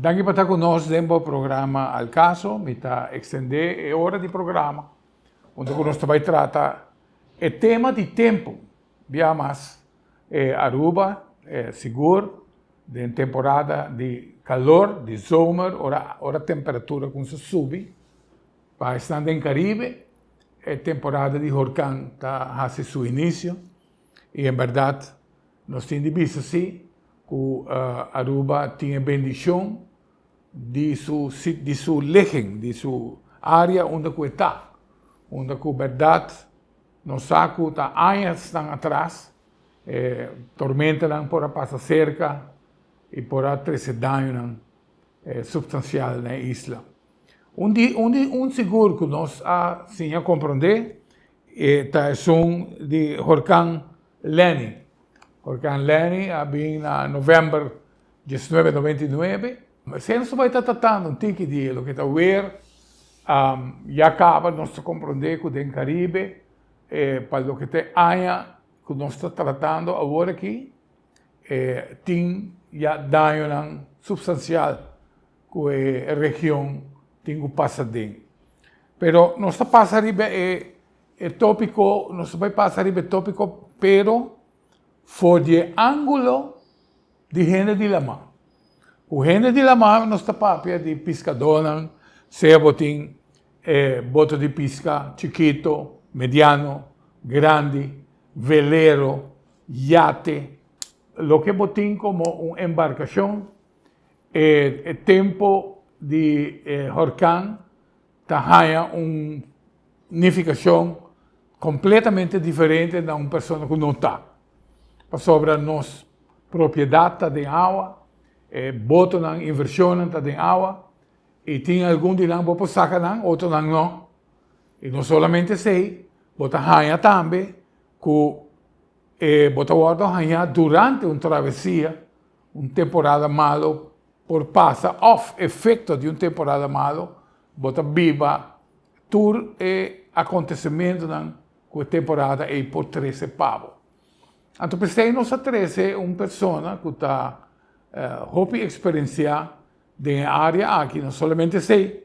Danki pa ta ku nos den bo programa Al Caso. Mi ta ekstendé e ora di programa unda ku nos ta bai trata e tema di tempu. Bia mas e Aruba sigur den temporada di kalor, di zomer, ora ora temperatura kumsa subi. Pa esnan den Karibe e temporada di horkan ta hasi su inisio i en bèrdat nos tin di bisa si ku Aruba tin e bendishon di su di su ligging, di su área unda ku e ta, unda ku bèrdat nos sa ku ta añasnan atras e tormentanan por a pasa serka i por a trese dañonan supstansial na e isla. Un di un di un sigur ku nos a siña komprondé e ta esun di horkan Lenny. Horkan Lenny a bin na novèmber 1999. Esei nos ta bai ta tratando un tiki di loke ta wer. Ya kaba nos ta komprondé ku den Karibe pa loke ta e aña ku nos ta tratando awor aki tin ya dañonan supstansial ku e region tin ku pasa den. Pero nos ta pasa riba e e tópiko, nos ta bai pasa riba e tópiko pero for di e ángulo di hende di laman. Ku hende di laman nos ta papia di piskadónan, sea bo tin e boto di piska chikito, mediano, grandi, velero, yate, loke bo tin komo un embarkashon. E tempo di e horkan ta haña un nifikashon kompletamente diferente na un persona ku no ta. Pasobra nos propiedat ta den awa, e botonan, invershonnan ta den awa i tin algun di nan bo por saka nan, otronan no. I no solamente esei, bo ta haña tambe ku e bo ta wòrdu hañá durante un travesia. Un temporada malo por pasa of efecto di un temporada malo, bo ta biba tur e acontecementonan cu e temporada ey por trece pa bo. Anto p'esey nos a trece un persona cu ta hopi experiencia den e area aki, no solamente esey,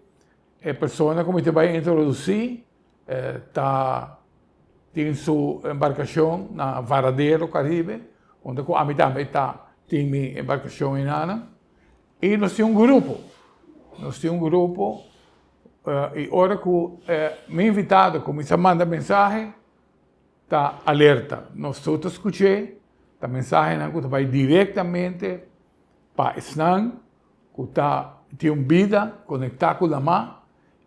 e persona cu mi ta bay introduci ta tin su embarcacion na Varadero, Caribe, unda cu ami tambe ta tin mi embarcacion enanan. Y nos tin un grupo, nos tin un grupo y ora cu mi invitado cuminsa manda mensahe ta alerta, nos tur ta scuche, ta mensahenan cu ta bay directamente pa esnan cu ta tin un bida conecta cu lama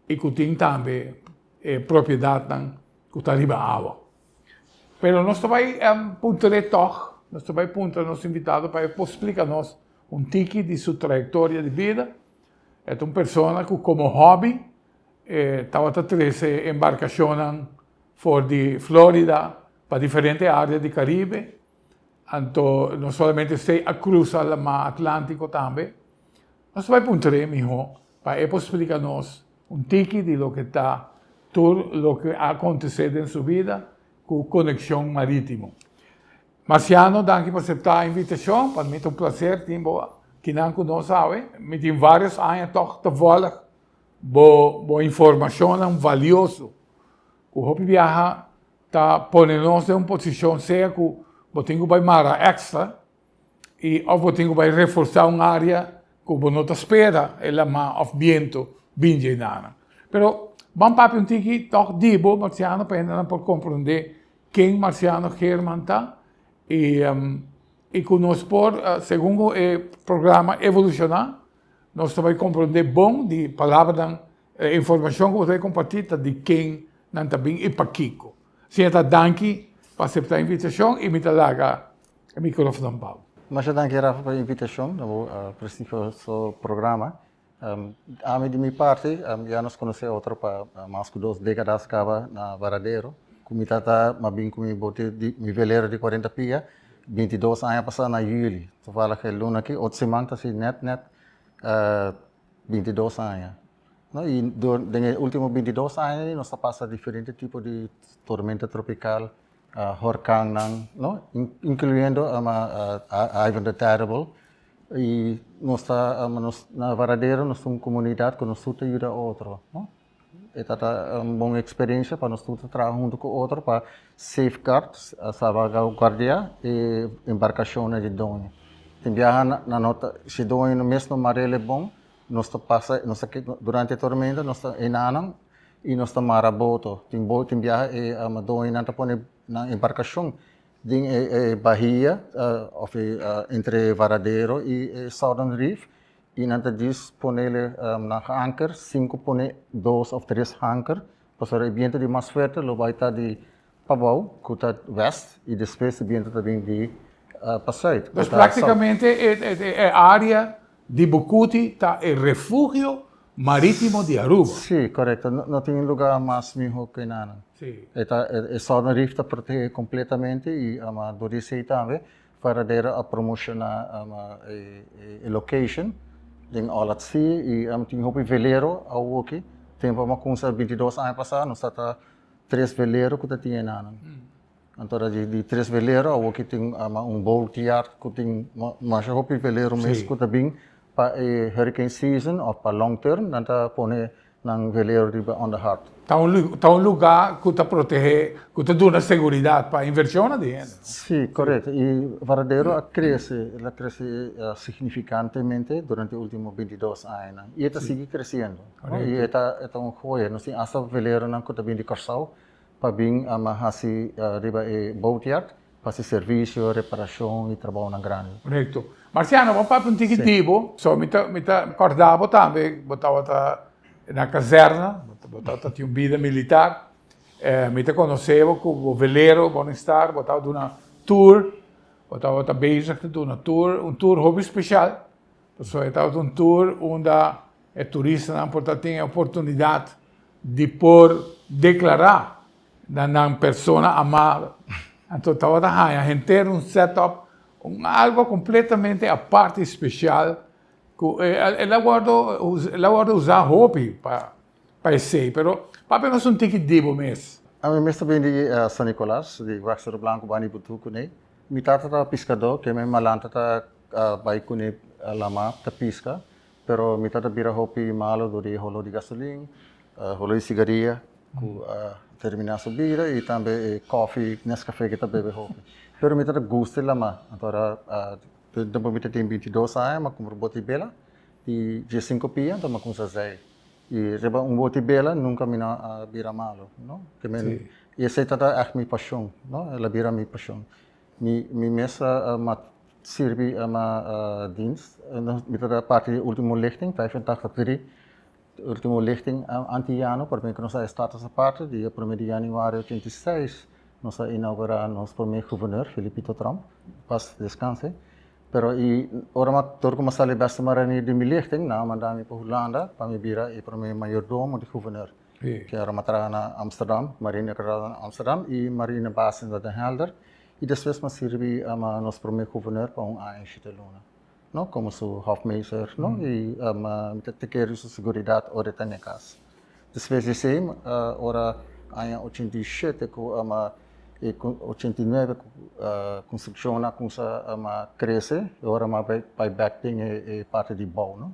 y cu tin tambe e propiedadnan cu ta riba awa. Pero nos ta bay puntr'é tog, nos ta bay puntra nos invitado pa e por splica nos un tiki di su trayectoria di bida. E ta un persona cu como hobby e tabata trece embarcacionnan for di Florida pa diferente area di Caribe. Anto no solamente esey, a cruza lama Atlantico tambe. Nos ta bay puntr'é miho pa e por splica nos un tiki di loke ta tur loke a acontece den su bida cu conexion maritimo. Marciano, danki pa acepta e invitacion. Pa mi ta un placer tin bo kinan cu nos awe. Mi tin varios aña toch ta volg bo bo informacionnan valioso cu hopi biaha ta pone nos den un posicion sea cu bo tin cu bay mara extra y of bo tin cu bay reforsa un area cu bo no ta spera e lama of biento bin dje nana. Pero ban papia un tiki toch di bo, Marciano, pa hendenan por comprende ken Marciano Geerman ta y y cu nos por, segun cu e programa evoluciona, nos ta bay comprende bon di palabranan, e informacion cu bo ta bay comparti ta di ken nan ta bin y pakico. Señor ta danki pa acepta e invitacion y mi ta laga e microfono pa bo. Masha danki Rafa pa e invitacion na bo prestigioso programa. Ami di mi parti ya nos conoce otro pa mas cu dos decadas caba na Varadero. Cu mi tata m'a bin cu mi bote di mi velero di 40 pia 22 aña pasa na juli. Toevallig e luna aki otro siman ta si net net 22 aña. No y door den e ultimo 22 aña nos ta pasa diferente tipo di tormenta tropical, horkannan, no, incluyendo Ivan the Terrible. I nos ta nos na Varadero nos ta un komunidat ku nos tur ta yuda otro, no? E ta ta un bon eksperensia pa nos tur ta traha huntu ku otro pa safeguard, salvaguardia, e embarkashonnan di doño. Tin biaha nan no ta, si doño mes no mar'el e bon, nos ta pasa, nos ta durante e tormenta nos ta enanan i nos ta mara boto. Tin bo tin biaha e doñonan ta pone nan embarkashon den e bahia of e entre Varadero i e Southern Reef i nan ta djis ponele nan anker sin ku pone dos of tres anker pasobra e bientu di mas fuerte lo bai ta di pabou ku ta west i despues e bientu ta bin di pa zuid ku Dus ta south. praktikamente e area di Bucuti ta e refugio Maritimo di Aruba. Sí, korekto. No tin un lugá mas mihó ku enanan. Sí. E ta, e Southern Reef ta protehé kompletamente i dor di esei tambe Varadero a promoshoná e location den All at Sea i tin hopi velero awoki. Tempu a kumsa 22 aña pasá nos ta ta tres velero ku ta tin enanan. Anto di tres velero awoki tin un boatyard ku tin masha hopi velero mes ku ta bin Pa e hurricane season of pa long term nan ta pone nan velero riba on the hard. Ta un ta un luga cu ta protege, cu ta duna seguridad pa inversionnan di hende, no? Si, correcto. Y Varadero a crece, el a crece significantemente durante e ultimo 22 añanan y e ta sigui creciendo, no? Y e ta e ta un joya. Nos tin hasta veleronan cu ta bin di Corsou pa bin hasi riba e boatyard. Pa hasi servisio, reparashon i trabounan grandi. Korekto. Marciano, bo papia un tiki di bo. So mi ta mi ta kòrda bo tambe, bo tabata na kazèrna, bo tabata tin un bida militar. Mi ta konosé bo ku bo velero Bonistar, bo tabata duna tour, bo tabata bezig ta duna tour, un tour hopi speshal, pasobra e tabata un tour unda e turistanan por ta tin e oportunidat di por deklará Na nan persona amado. Anto tabata haña henter un set up, un algo completamente aparte y special cu el a wordo, el a wordo usa hopi pa pa esey, pero papia nos un tiki di bo mes. Ami mes ta bin di San Nicolas, di Wegster Blanco bani Butu cune. Mi tata ta piscador, keme malanta ta bay cune lama ta pisca, pero mi tata bira hopi malo door di e holo di gasolin, holo di sigaria. Ku a terminá su bida i tambe e kòfi Nescafé ku ta bebe hopi. Pero mi ta gusta e lamá. Anto ora den tempu mi ta tin 22 aña mi a kumpra un boti bela di diesinko pia anto mi a kuminsá zei. I riba un boti bela nunka mi no a bira malu, no. I esei tabata ègt mi pashon, no, el a bira mi pashon. Mi mi mes a sirbi dienst, mi tabata parti di e ultimo lichting, 85 drie. Ultimo lichting Antiyano prome ku nos a status aparte dia prome di januari 86 nos a inaugura nos prome guvernor Felipito Tromp pas deskanse pero i ora mi a tur ku mi a sali beste marinier di mi lichting nan a manda mi pa Hulanda pa mi bira e prome mayordomo di guvernor ke ora mi a traha na Amsterdam marine na Amsterdam i marine base na Den Helder i despues mi a sirbi nos prome guvernor pa un aña i shete luna. No, como su hofmeester, no, y mi ta take care di su seguridad ora e ta na e cas. Despues di esey, ora aña 87 cu 89 cu construccion a cuminsa crece, e ora mi a bay bek den e parti di bou, no,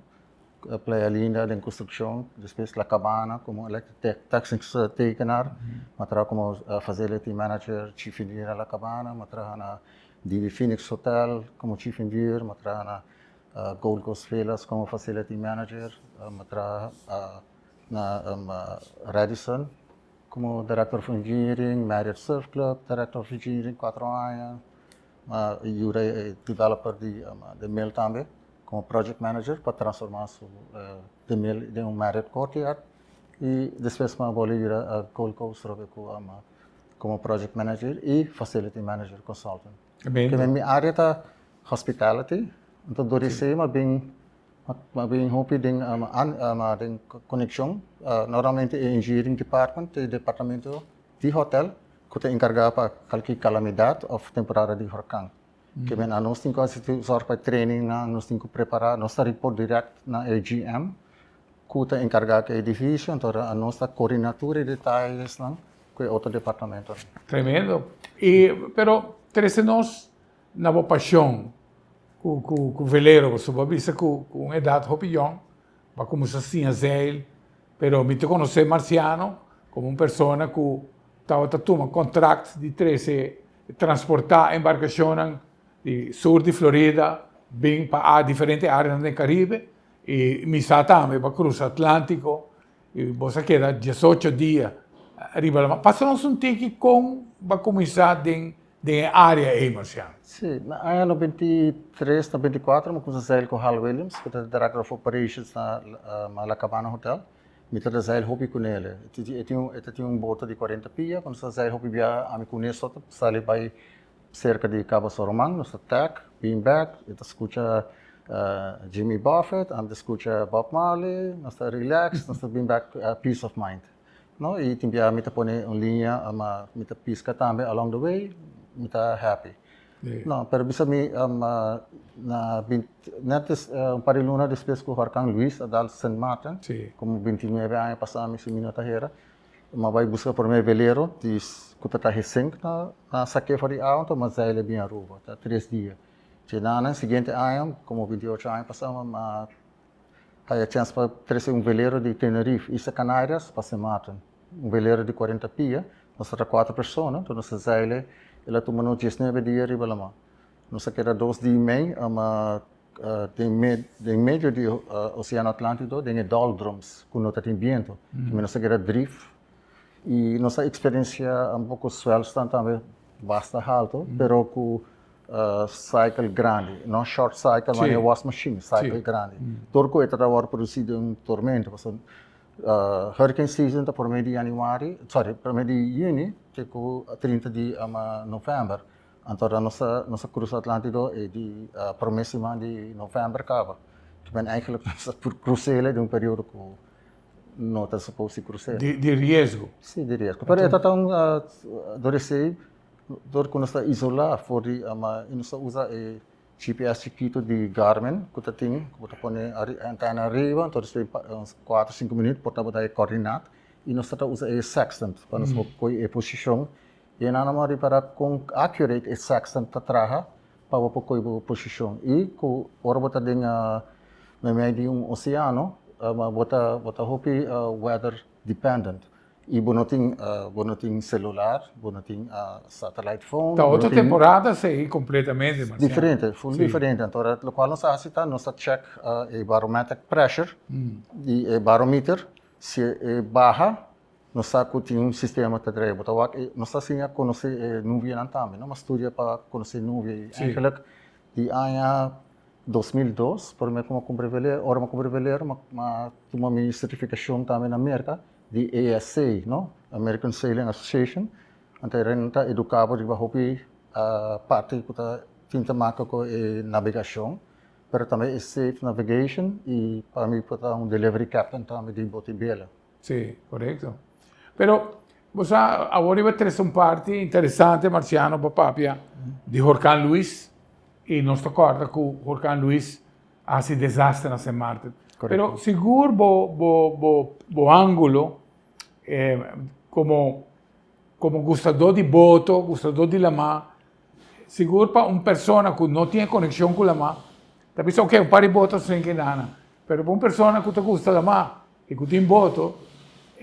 Playa Linda den construccion, despues La Cabana como electrotechnisch tekenaar, mi a traha como facility manager, chief engineer na La Cabana, mi a traha na Divi Phoenix Hotel como Chief Engineer, mi a traha na Gold Coast Villas como Facility Manager, mi a traha na Radisson como Director of Engineering, Marriott Surf Club Director of Engineering cuatro aña, mi a yuda e developer di The Mill tambe como Project Manager pa transforma su The Mill den un Marriott Courtyard y despues mi a bolbe yuda Gold Coast cu Como project manager y facility manager consultant. Kende mi area ta hospitality, anto dor esey mi a bin mi a bin hopi den den conexion normalmente e engineering department ta e departamento di hotel cu ta encarga pa cualkier calamidad of temporada di horcan. Kende nos tin cu haci zorg pa e training nan, nos tin cu prepara, nos ta report direct na e GM cu ta encarga cu e edificio, anto nos ta coordina tur e detayesnan cu e otro departamentonan. Tremendo. Y, pero trece nos na bo pasion. ku ku ku velero, pasobra bo a bisa ku ku un edat hopi yòn bo a kuminsá siña zeil, pero mi ta konosé Marciano komo un persona ku tabata tuma kontrakt di trese transportá embarkashonnan di sur di Florida bin pa a diferente áreanan den Karibe i mi sa tambe bo a krusa Atlantiko i bo sa keda diesocho dia riba laman. Pasa nos un tiki kon bo a kuminsá den den e área ei, Marciano. Sí, na aña 93, 94 mi a kuminsá zeil ku Hal Williams ku ta Director of Operations na La Cabana Hotel. Mi ta zeil hopi ku nele. E tin e ta tin un boto di 40 pia, ku nos ta zeil hopi bia ami ku ne so ta sali bai serka di Cabo San Roman, nos ta tack, bin bek, e ta skucha Jimmy Buffett, ami ta skucha Bob Marley, nos ta relax, nos ta bin bek peace of mind. No, i tin bia mi ta pone un liña, ma mi ta piska tambe along the way, mi ta happy. No, pero bisa mi na net un par di luna despues ku Horkan Luis a dal Sint Maarten, komo 29 aña pasá mi si mi no ta hera, mi a bai buska promé velero di ku ta trahe sink na na sak'é for di awa, anto mi a zeil e bin Aruba, ta 3 dia. Dje nan siguiente aña, komo 28 aña pasá, mi a haya chèns pa trese un velero di Tenerife, Isla Canarias, pa Sint Maarten. Un velero di 40 pia, nos ta kuater persona, anto nos a zeil e, el a tuma nos 19 dia riba laman. Nos a keda 2 dia i mei den medio di Oceano Atlantico, den e doldrums, ku no ta tin biento. Nos a keda drif i nos a eksperensiá un poko swells tambe basta alto, pero ku cycle grandi, no short cycle, ma wash machine, cycle grandi. Tur ku e ta wòrdu produsí den un tormenta, pasobra hurricane season ta promé di yanüari, sorry, promé di yüni te ku 30 di novèmber. Anto nos a krusa Atlantiko e di promé siman di novèmber kaba. Men eigenlijk nos a krus'é den un periodo ku no ta supposed di krus'é. Di riesgo. Sí, di riesgo. Pero e ta un dor esei, dor ku nos ta isolá for di i nos ta usa e GPS chikitu di Garmin ku ta tin, ku bo ta pone antena ariba, anto despues 4, 5 minüt por tabata e koordinaat i nos ta usa e sextant pa nos por kohe e posishon. I nan a ripará kon accurate e sextant ta traha pa bo por kohe bo posishon. I ku ora bo ta den meimei di un oseano, bo ta hopi weather dependent. I bo no tin celular, bo no tin satellite phone. Ta otro temporada esei kompletamente, Marciano. Diferente, full diferente. Anto, lokual nos ta hasi ta, nos ta check e barometric pressure di e barometer, si e baha, nos sa ku tin un sistema ta drei. Bo ta wak, nos ta siña konosé e nubianan tambe, no? M'a studia pa konosé nubia i eigenlijk di aña 2002, promé ku m'a kumpra velero, ora m'a kumpra velero, m'a tuma mi sertifikashon tambe na Merka di ASA, no? American Sailing Association. Anto e nan ta eduká bo riba hopi parti ku ta tin te maka ku e nabegashon, pero tambe e safe navigation i pa mi por ta un delivery captain tambe di boti bela. Sí, korekto. Pero, bo sa, awor riba trese un parti interesante, Marciano, pa papia di Horkan Luis, i nos ta kòrda ku Horkan Luis a hasi desaster na Sint Maarten. Pero sigur bo ángulo komo gustadó di boto, gustadó di lamá, sigur pa un persona ku no tin e konekshon ku lamá, ta bisa, ok, un par di boto sin ke nana. Pero pa un persona ku ta gusta lamá i ku tin boto,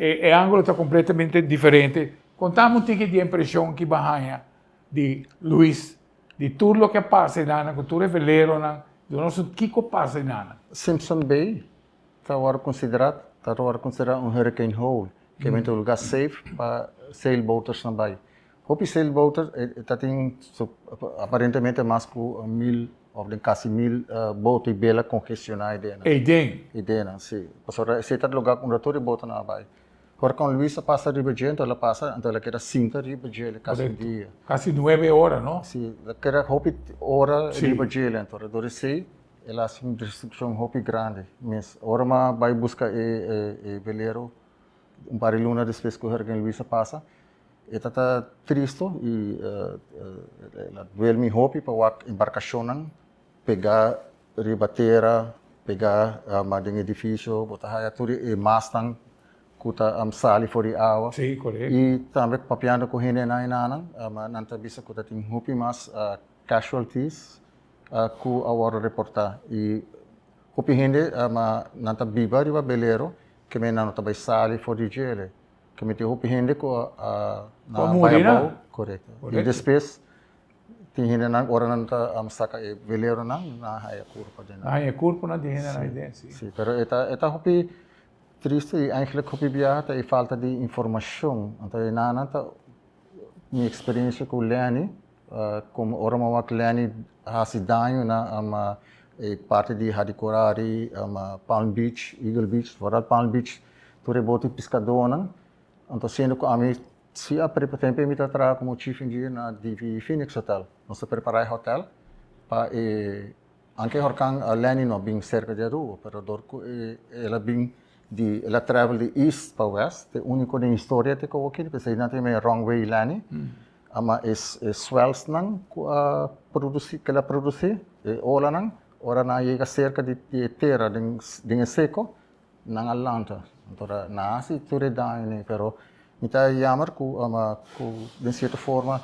e ángulo ta kompletamente diferente. Kontami un tiki di e impreshon ki bo a haña di Luis, di tur loke a pasa einan, ku tur e veleronan, duna nos un kiko pasa einan. Simpson Bay ta wòrdu konsiderá un hurricane hole, ke ta un lugá safe pa sailboaters nan bai. Hopi sailboater ta tin aparentemente mas ku 1000 òf den kasi 1000 boto i bela kongestioná einan. Eiden. Einan, sí. Pasobra esei ta lugá unda tur e botonan a bai. Horkan Luis a pasa riba dje, anto el a pasa, anto el a keda sinta riba dje kasi un dia. Kasi 9 ora, no? Sí, el a keda hopi ora riba dje, anto dor esei el a hasi un destrukshon hopi grandi mes. Ora m'a bai buska e velero un par di luna despues ku Hurricane Luis a pasa, e ta tristu i el a duel mi hopi pa wak embarkashonnan pegá riba tera, pegá den edifisio, bo ta haya tur e mastnan ku ta sali for di awa. Sí, korekto. I tambe papiando ku hendenan einan, nan ta bisa ku ta tin hopi mas casualties. ku a wòrdu reportá i hopi hende nan ta biba riba velero ke men nan no ta bai sali for di djele. Ke men tin hopi hende ku a Ku a muri bai nan. abou, korekto. I despues tin hendenan ora nan ta saka e veleronan nan haya kurpa den nan. Nan haya kurpanan di hendenan aden, si. Si, pero e ta e ta hopi triste i eigenlijk hopi biaha ta e falta di informashon. Anto e nan ta mi eksperensia ku Lenny, komo ora mi a wak Lenny hasi daño na e parti di Hadicorari, Palm Beach, Eagle Beach, vooral Palm Beach, tur e boto di piskadónan. Anto siendo ku ami si a prepa tempu mi ta traha komo chief engineer na DV Phoenix Hotel. Nos ta prepará e hotel pa e anke e horkan Lenny no a bin serka di Aruba, pero dor ku el a bin di el a travel di east pa west, e úniko den historia te ku awor, p'esei nan ta yama e wrong way Lenny. Ama e swellsnan ku a produsí, ku el a produsí, e olanan, ora nan a yega serka di e tera den e seko, Nan a lanta. Anto nan a hasi tur e daño nei, pero mi ta jammer ku ku den sierto forma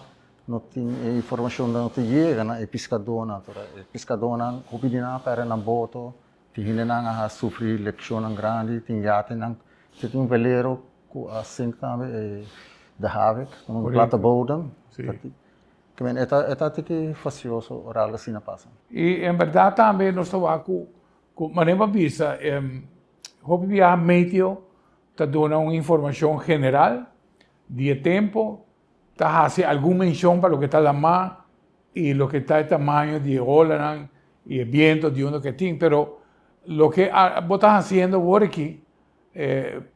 no tin e informashon no ta yega na e piskadónan. Anto e piskadónan hopi di nan a pèrdè nan boto, tin hendenan a sufri lekshonnan grandi, tin yatenan, si tin un velero ku a sink tambe, e De Havik, un plata bodem. E ta e ta tiki fastioso ora algu asina pasa. I en bèrdat tambe nos ta wak ku Ku manera bo a bisa, hopi biaha meteo ta duna un informashon general di e tempu, ta hasi algun menshon pa loke ta lamá i loke ta e tamaño di e olanan i e biento di unda ke tin, pero loke bo ta hasiendo awor aki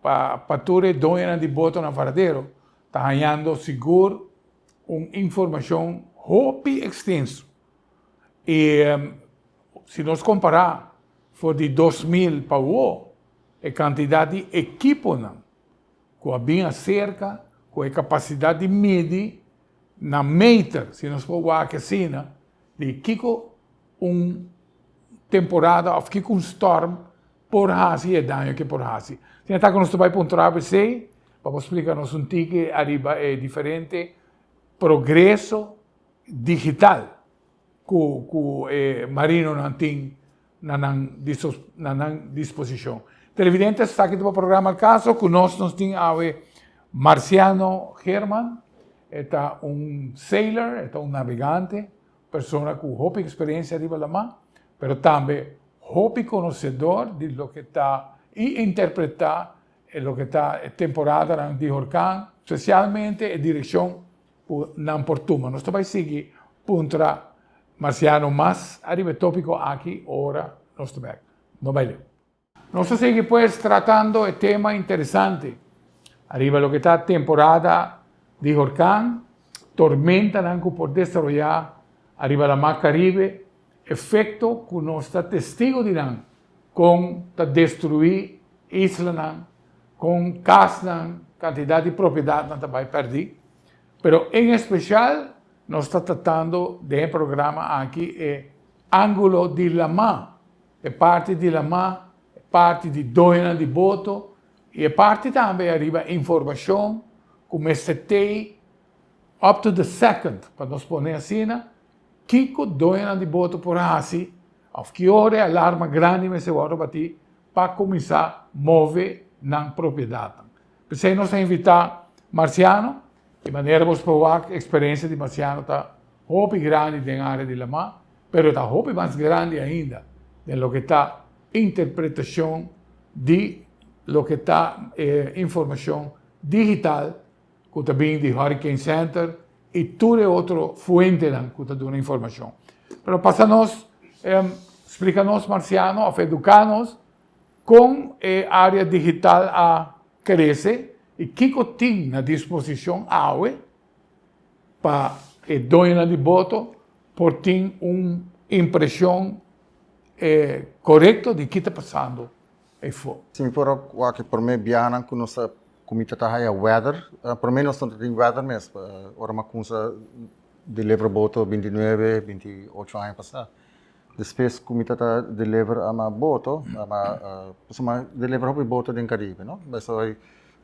pa tur e doñonan di boto na Varadero ta hañando sigur un informashon hopi ekstenso. I si nos kompará for di 2000 pa awor, e kantidat di ekiponan ku a bin aserka ku e kapasidat di midi na meter, si nos por wak asina, di kiko un temporada òf kiko un stòrm por hasi i e daño ke por hasi. Asina ta ku nos ta bai puntra esei pa bo splika nos un tiki ariba e diferente progreso digital ku ku e marinonan tin na nan na nan disposishon. Televidente esaki ta bo programa Al Caso ku nos nos tin awe Marciano Geerman e ta un sailor e ta un nabegante persona ku hopi eksperensia riba laman pero tambe hopi konosedor di loke ta i interpretá e loke ta e temporadanan di horkan spesialmente e direkshon ku nan por tuma. Nos ta bai sigui puntra Marciano mas ariba e tópiko aki ora nos ta bèk. No bai leu. Nos ta sigui pues tratando e tema interesante ariba loke ta temporada di horkan, tormentanan ku por desaroyá ariba Lamar Karibe, efekto ku nos ta testigo di nan kon ta destruí islanan, kon kasnan, kantidat di propiedatnan ta bai pèrdí. Pero en espesial nos ta tratando den e programa aki e ángulo di lamá, e parti di lamá, e parti di doñonan di boto i e parti tambe ariba informashon ku mester tei up to the second, pa nos pone asina, kiko doñonan di boto por hasi òf ki ora e alarma grandi mester wòrdu batí pa kuminsá move nan propiedatnan. P'esei nos a invitá Marciano, di manera bos por wak eksperensia di Marciano ta hopi grandi den área di lamá, pero ta hopi mas grandi ainda den loke ta interpretashon di loke ta e informashon digital ku ta bin di Hurricane Center i tur e otro fuentenan ku ta duna informashon. Pero pasa nos splika nos Marciano òf eduká nos kon e área digital a krese i kiko tin na disposishon awe pa e doñonan di boto por tin un impreshon korekto di ki ta pasando eifó. Si mi por wak e promé biahanan ku nos a ku mi ta ta haya weather, promé nos no ta tin weather mes, ora mi a kumsa deliver boto 29, 28 aña pasá. Despues ku mi ta ta deliver ama boto, ama pasobra mi a deliver hopi boto den Karibe, no? Pasobra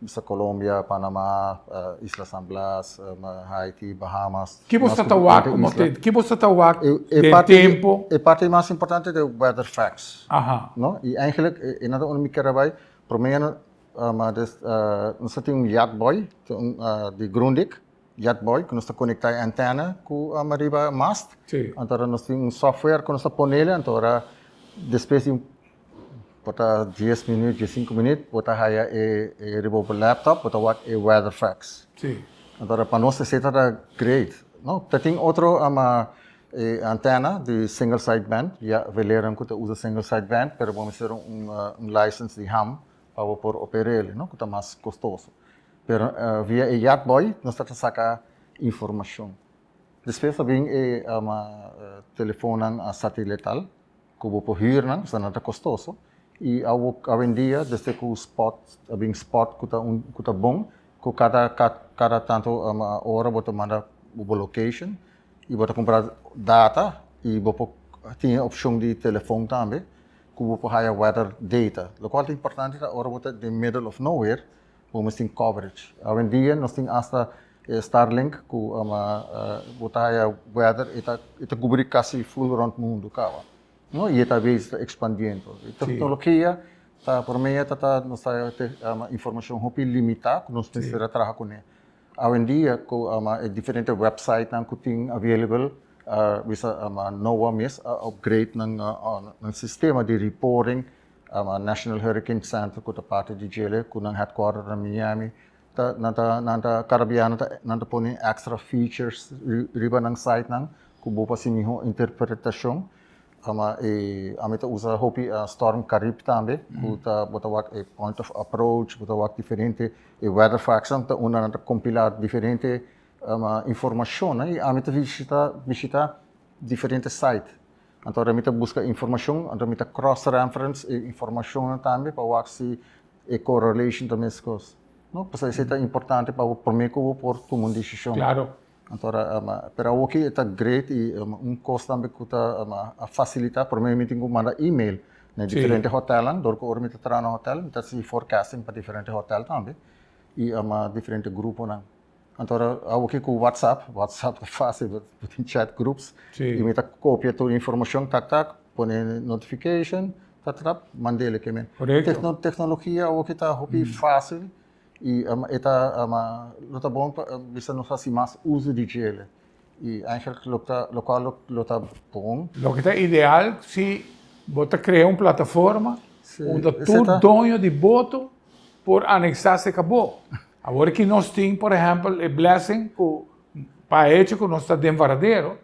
Bisa Colombia, Panama, Isla San Blas, Haiti, Bahamas. Ki bo Mas sa ku ta wak diferente como isla. te, ki bo sa ta wak E den parti, tempo? e parti mas importante ta e weather facts. No? I eigenlijk e nan ta unda mi kier a bai. Prome des nos ta tin un yacht boy, un di Grundig, yacht boy, ku nos ta konektá e antena ku riba mast. Anto ora nos tin un software ku nos ta ponele, anto ora despues di un Bo ta dies minuut, diesinku minuut, bo ta haya e riba bo laptop, bo ta wak e weather facts. Anto pa nos esei ta great, no? Ta tin otro e antena di single side band, ya veleran ku ta usa single side band, pero bo mester un license di ham pa bo por oper'el, no? Ku ta mas kostoso. Pero via e yachtboy nos ta saka informashon. Despues ta bin e telefonnan satelital. Ku bo por hür nan, pasobra nan ta kostoso. I awendia desde ku spot a bin spot ku ta un ku ta bon, ku kada kada tantu ora bo ta manda bo location i bo ta kumpra data i bo por tin e opshon di telefon tambe ku bo por haya weather data. Lokual ta importante ta ora bo ta den middle of nowhere bo mester tin coverage. Awendia nos tin asta E Starlink ku bo ta haya weather e ta e ta kubri kasi full rond mundu kaba no i e ta bes ta ekspandiendo. E teknologia ta por medio ta ta nos ta informashon hopi limitá ku nos mester a traha kuné. Awendia ku e diferente websitenan ku tin available bisa NOAA mes a upgrade nan nan sistema di reporting, National Hurricane Center ku ta parti di djele ku nan headquarter na Miami. Ta nan ta nan ta kada bia nan ta nan ta pone extra features riba nan site nan ku bo por hasi miho interpretashon. Ama e ami ta usa hopi Storm Carib tambe ku ta bo ta wak e point of approach, bo ta wak diferente e weather facts nan ta unda nan ta kompilá diferente informashonnan i ami ta bishita bishita diferente site. Anto ora mi ta buska informashon anto mi ta cross reference e informashonnan tambe pa wak si E correlation ta mescos, no? Pasobra esey ta importante pa bo prome cu bo por tuma un decision. Claro. Anto ora, pero awoki e ta great y un cos tambe cu ta a facilita, prome mi tin cu manda email na diferente hotelnan, dor cu ora mi ta traha na hotel mi ta haci forecasting pa diferente hotel tambe y diferente gruponan. Anto ora awoki cu WhatsApp, WhatsApp ta facil, bo tin chat groups y mi ta copia tur informacion tak tak, pone notification, tak tak, mand'e ke men. Tecnologia awoki ta hopi facil y e ta lo ta bon pa bisa nos haci mas uso di djele y eigenlijk lo ta locual lo ta bon. Loke ta ideal si bo ta crea un plataforma unda tur doño di boto por anexa se cabo. Awor ki nos tin, por ehèmpel, e blessing ku pa e hecho ku nos ta den Varadero,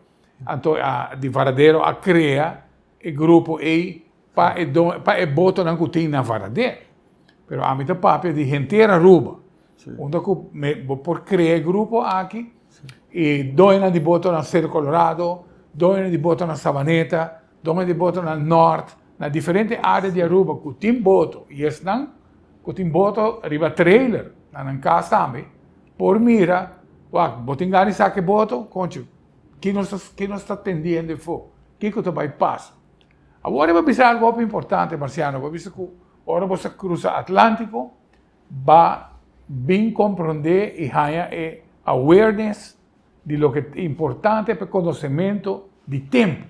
anto di Varadero a krea e grupo ei pa e don pa e botonan ku tin na Varadero. Pero ami ta papia di henter Aruba, unda ku me bo por krea e grupo aki i doñonan di boto na Cerro Colorado, doñonan di boto na Sabaneta, doñonan di boto na Nort, na diferente área di Aruba ku tin boto i esnan ku tin boto riba trailer na nan kas tambe por mira, wak, bo tin gana di saka e boto? Konchi, ki nos ta ki nos ta tendiendo efo? Kiko ta bai pasa? Awor e bo bisa algu hopi importante, Marciano, bo bisa ku ora bo sa krusa Atlantiko ba bin komprondé i haña e awareness di loke ta importante pa e konosementu di tempu.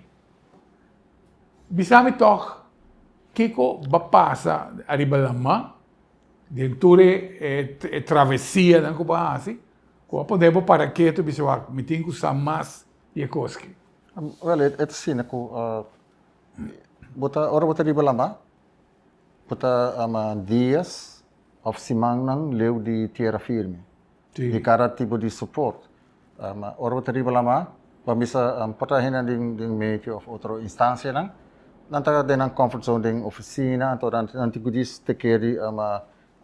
Bisa mi tòg kiko ba pasa ariba laman den tur e travesianan ku bo a hasi ku a pone bo para ketu i bisa wak mi tin ku sa mas di e kos aki. Wèl, e ta asina ku bo ta ora bo ta riba laman bo ta ama dias òf simannan leu di tera firme. Di kada tipo di support. Ora bo ta riba lama, bo a bisa por ta hende den meteo of otro instancianan, nan ta den nan comfort zone den oficina, anto nan tin cu djis te kere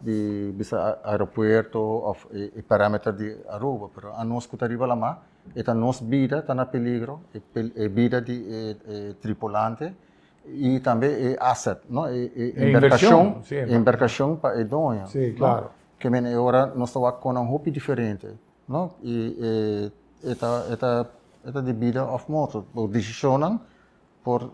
di bisa aeropuerto of e parameter di Aruba, pero anos cu ta riba lama, e ta nos bida ta na peligro, e bida di e tripulante y tambe e asset, no, e embarcacion, e embarcacion pa e doño. Ke men e ora nos ta wak konan hopi diferente, no? I e e ta e ta e ta di bida òf morto. Bo desishonnan por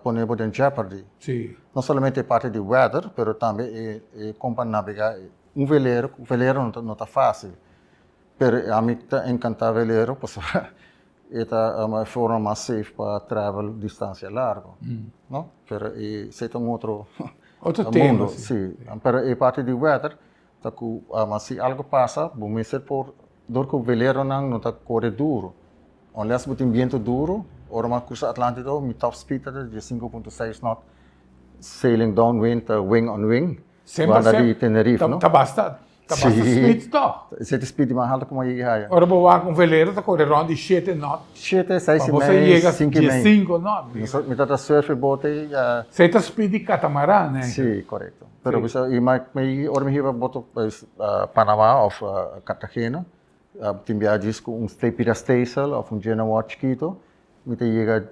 pone bo den jeopardy. Sí. No solamente e parti di weather, pero tambe e e kon pa nabegá. un velero, velero no ta fácil, pero ami ta encanta velero pasobra e ta e forma mas safe pa travel distancia largo, no? Pero esey ta un otro Otro tema, mundo, si. Si. Pero e parti di weather ta cu si algo pasa bo mester por, dor cu veleronan no ta core duro, unless bo tin biento duro, ora mi a cruza Atlantico mi top speed ta di 5.6 knot sailing downwind ta wing on wing. Semper Banda di Tenerife, no? Ta basta, ta basta speed toch? Esei ta speed di mas halto ku mi a yega haya. Ora bo wak un velero ta kore rond di shete knot. Shete, seis i mei, sinku i mei. Pa bo sa yega diesinko knot. Mi ta ta surf e bote i. Esei ta speed di katamaran, eh? Si, korekto. Pero bisa i mi ora mi hiba boto Panama of Cartagena, tin biaha djis ku un pida staysail of un genoa chikito, mi ta yega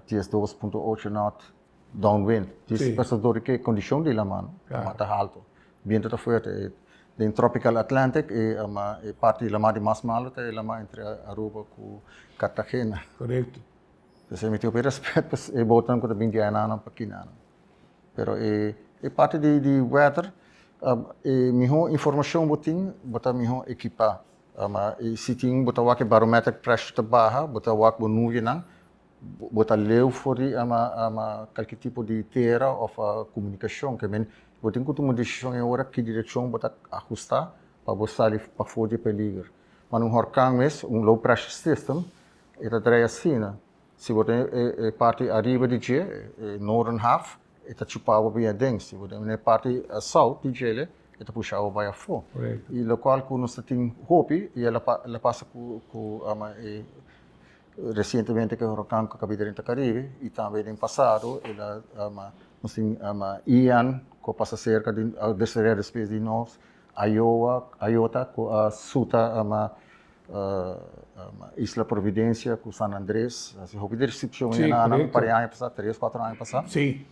12.8 knot. Downwind. Djis Sí. pasobra dor di ke kondishon di laman Claro. ta haltu. Bientu ta fuerte. E den Tropical Atlantic e e parti di laman di mas malu ta e laman entre Aruba ku Cartagena. Korekto. P'esei mi tin hopi respet pa e botonan ku ta bin di ainanan pa kinanan. Pero e e parti di di weather e mihó informashon bo tin bo ta mihó ekipá. E si tin bo ta wak e barometric pressure ta baha bo ta wak bo nubianan Bo ta leu for di ama kalke tipo di tera of komunikashon. Ke men bo tin ku tuma un desishon e ora ki direkshon bo ta ahustá pa bo sali pafó di e peliger. Ma un horkan mes, un low pressure system, e ta draai asina. Si bo tin e parti ariba di dje, e northern half, e ta chupa bo bien aden. Si bo tin e parti south di djele, e ta pusha bo bai afó. I lokual ku nos ta tin hopi, i el a pasa ku e Recientemente cu e huracan cu a cabida den Caribe y tambe den pasado el a nos tin Ian cu a pasa cerca di a destruye despues di nos, Iowa, Iota cu a suta Isla Providencia cu San Andres, haci hopi destruccion Sí, na un correcto. par di aña pasa, tres, cuatro aña pasa. Sí.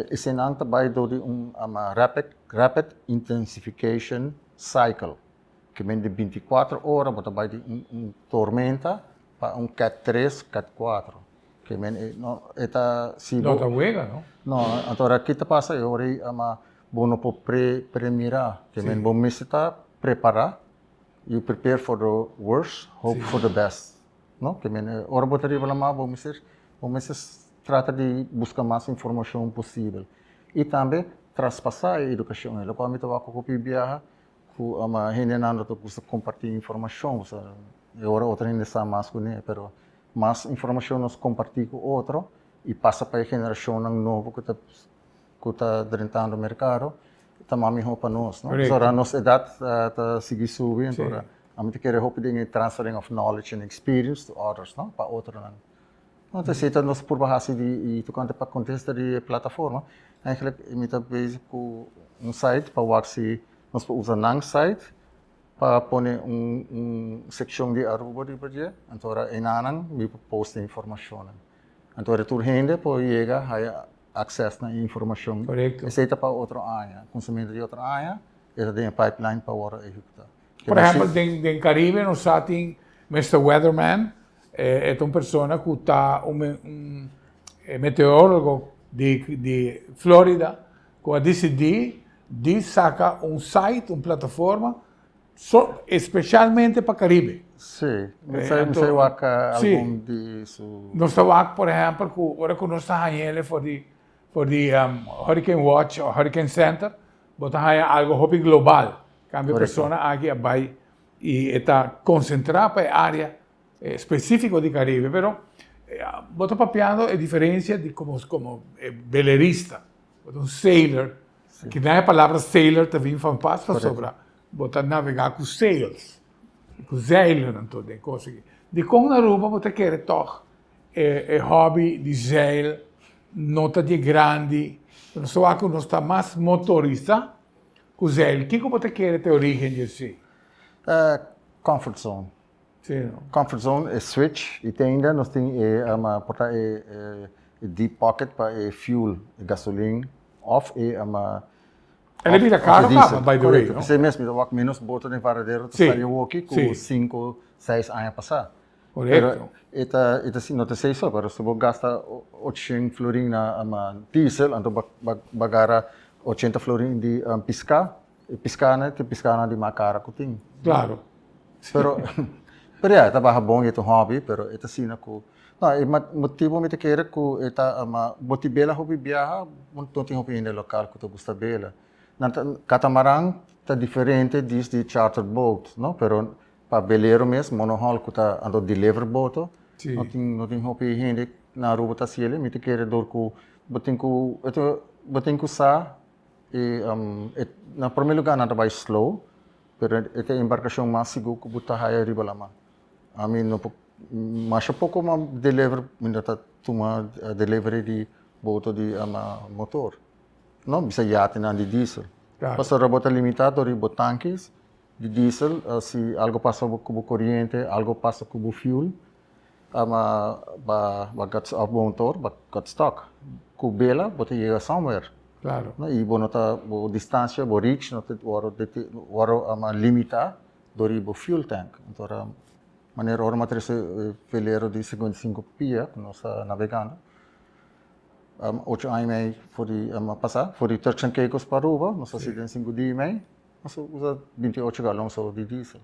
Esenan ta bay door di un rapid, rapid intensification cycle. Ke men di bintikuater ora bo ta bai di un un tormenta pa un cat tres, cat kuater. Ke men e no e ta si No bo ta wega no. No, anto ora ki ta pasa e ora ei ama bo no por pre premira. Ke men bo mester ta prepara, you prepare for the worst, hope for the best. No, ke men ora bo ta riba lamá bo mester bo mester trata di buska mas informashon posibel. I tambe traspasá e edukashon ei, lokual mi ta wak hopi biaha Ku ama hendenan lo ta gusta kompartí informashon, osea e ora otro hende sa mas ku ne, pero mas informashon nos kompartí ku otro i pasa pa e generashonnan nobo ku ta ku ta drentando merkado, ta mas mihó pa nos, no? Pasobra nos edat ta sigui subi, enton ami ta kere hopi den e transferring of knowledge and experience to others, no? Pa otronan. Anto esei ta nos purba hasi di i tokante pa kontesta di e plataforma, eigenlijk mi ta bezig ku un site pa wak si nos por usa nan site pa pone un un sekshon di Aruba riba dje, anto ora enanan mi por post e informashonnan. Anto ora tur hende por yega haya akses na e informashon. Korekto. Esei ta pa otro aña, kunsamentu di otro aña e ta den e pipeline pa wòrdu ehekutá. Por ehèmpel den den Karibe nos sa tin Mister Weatherman, E ta un persona cu ta un meteorologo di Florida cu a dicidi di saca un site, un plataforma specialmente pa Caribe. Si, mi sa wak algun di su. Nos ta wak por ehempel cu ora cu nos ta haña ele for di Hurricane Watch of Hurricane Center, bo ta haña algo hopi global. Cambio e persona aki a bay y e ta concentra pa e area specifico di Caribe, pero bo ta papiando e diferencia di como como velerista, bo ta un sailor, kinan e palabra sailor ta bin van pas pasobra bo ta navega cu sails, cu zeilen anto den cos aki. Dicon na Aruba bo ta kere tog e hobby di zeil no ta di grandi, nos ta wak cu nos ta mas motorisa Cu zeil, kico bo ta kere ta e origen di esey? Comfort zone. Si, no? Comfort zone e switch y te ainda nos tin e por ta e deep pocket pa e fuel, e gasolin of e El a bira caro caba by the way, no? Esey mes, mi ta wak menos boto den Varadero ta sali awoki cu cinco, seis aña pasa. Correcto. Pero e ta, e ta no ta esey so, pero si bo gasta 800 florin na diesel, anto bo, bo, bo gara 80 florin di pisca. E piscana ta e piscana di mas cara cu tin. Claro. Pero, pero ya, e ta baha bon y e ta un hobby, pero e ta asina cu, no, e motibo mi ta kere cu e ta ama bo tin bela hopi biaha, bo no tin hopi hende local cu ta gusta bela. Nan ta, catamaran ta diferente dis di charter boat, no, pero pa belero mes, monohull cu ta ando deliver boto, no tin, no tin hopi hende na Aruba ta haci el'e, mi ta kere dor cu bo tin cu, bo tin cu sa E na prome lugar nan ta bai slow, pero e ta embarcacion mas sigur cu bo ta haya riba lama. Ami no por, masha poco ma deliver, mi no ta tuma delivery di boto di motor, no, bisa yatenan di diesel. Pasobra bo ta limita dor di bo tankis di diesel, si algo pasa cu bo coriente, algo pasa cu bo fuel, Ama ba ba got of bo motor ba got stuck ku bela bo ta yega somewhere. Claro. No i bo no ta bo distancia bo reach no ta wòrdu dete wòrdu ama limitá dor di bo fuel tank. Anto manera ora mi a trese e velero di 55 pia ku nos ta nabegando ocho aña i mei for di pasá for di Turks and Caicos pa Aruba nos a hasi den sinku dia i mei nos a usa 28 galon so di diesel.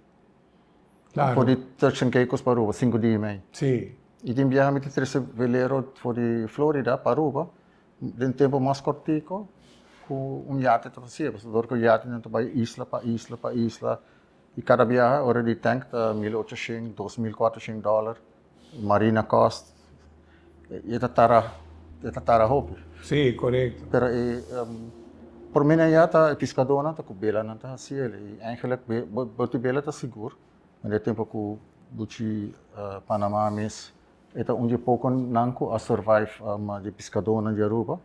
Claro. For di Turks and Caicos pa Aruba, sinku dia i mei. Sí. I tin biaha mi ta trese velero for di Florida pa Aruba den tempu mas kortiko ku un yate ta hasié, pasobra dor ku yatenan ta bai isla pa isla pa isla i kada biaha ora di tank ta 1800, 2400 dòler, marina cost, i e ta tara, e ta tara hopi. Sí, korekto. Pero e promé nan ya ta e piskadónan ta ku belanan ta hasi el i eigenlik bo tin bela ta sigur, den e tempu ku buchi Panama mes e ta un di e pokonan ku a survive di piskadónan di Aruba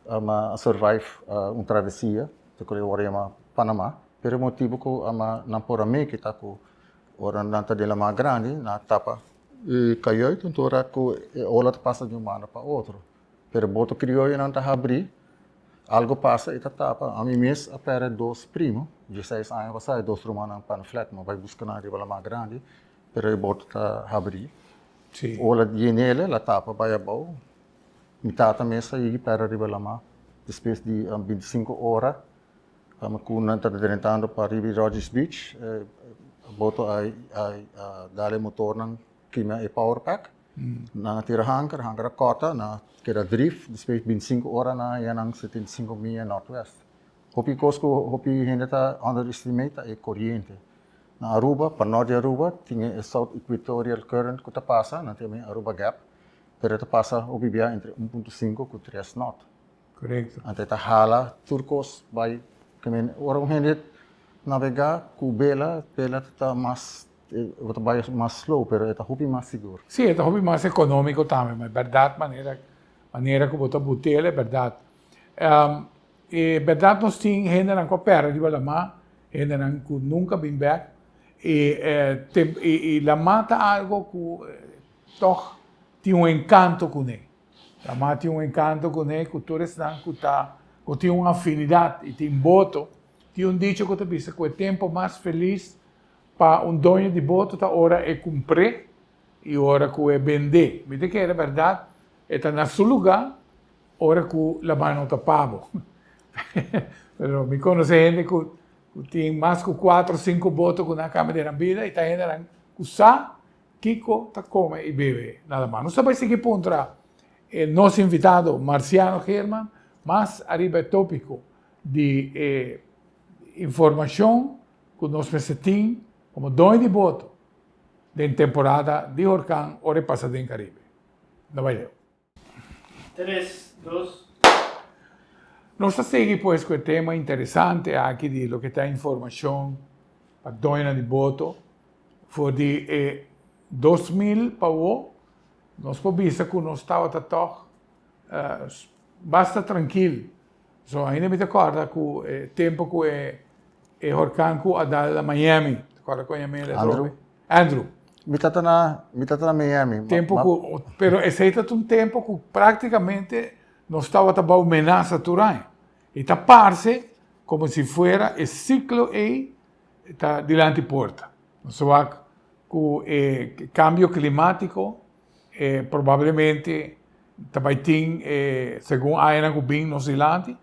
a survive un travesia ta ku e wòrdu yama Panama, pero e motibu ku nan por a meki ta ku ora nan ta den laman grandi nan a tapa e kajuit anto ora ku e ola ta pasa di un banda pa otro. Pero boto krioyonan ta habrí, algo pasa i ta tapa. Ami mes a pèrdè dos primo, dieseis aña pasá, e dos rumannan Panflet, mi a bai buska nan riba laman grandi, pero e boto ta habrí. Sí. Ola yen'el, el a tapa bai abou. Mi tata mes a yegi pèrdè riba laman despues di 25 ora ku nan ta drentando pa riba di Rodgers Beach, e boto a dal e motornan kima e power pack. Nan a tira hanker, hanker a kòrta, nan a keda drif, despues 25 ora nan a haña nan 75 mia northwest. Hopi kos ku hopi hende ta underestimate ta e koriente. Na Aruba, pa nort di Aruba, tin e South Equatorial Current ku ta pasa, nan ta yama e Aruba Gap, pero e ta pasa hopi bia entre 1.5 ku 3 knot. Korekto. Anto e ta hala tur kos bai. Ora un hende nabegá ku bela, bela ta mas Bo ta bai mas slow, pero e ta hopi mas sigur. Sí, e ta hopi mas económico tambe, ma e berdad manera, manera cu bo ta butel e berdad. E berdad nos tin hendenan cu a perde riba lamá, hendenan cu nunca bin bek, y y lamá ta algo cu tog tin un encanto cune. Lamá tin un encanto cune cu tur esnan cu ta, cu tin un afinidad y tin boto, tin un dicho cu ta bisa cu e tempo mas feliz Pa un doño di boto ta ora e kumpr'é i ora ku e bend'é. Mi ta kere bèrdat e ta na su lugá ora ku laman no ta pa bo. Pero mi konosé hende ku tin mas ku kuater o sinku boto ku nan kambia den nan bida i ta hendenan ku sa kiko ta kome i bebe na laman. Nos ta bai sigui puntra e nos invitado Marciano Geerman mas ariba e tópiko di e informashon ku nos mester tin komo doño di boto den temporada di horkan ora e pasa den Karibe. No bai leu. Tres, dos. Nos ta sigui pues ku e tema interesante aki di loke ta informashon pa doñonan di boto. For di e 2000 pa awo nos por bisa ku nos tabata tòg basta trankil. So ainda mi ta kòrda ku e tempu ku e e horkan ku a dal na Miami, ta kòrda kon yam'é el Andrew. Andrew. Mi tata na mi tata na Miami. Tempu ku pero esei ta un tempu ku práktikamente nos tabata bou menasa tur aña. I ta parse komo si fuera e siklo ei ta dilanti porta. Nos a wak ku e kambio klimátiko E probablemente ta bai tin e segun añanan ku bin nos dilanti.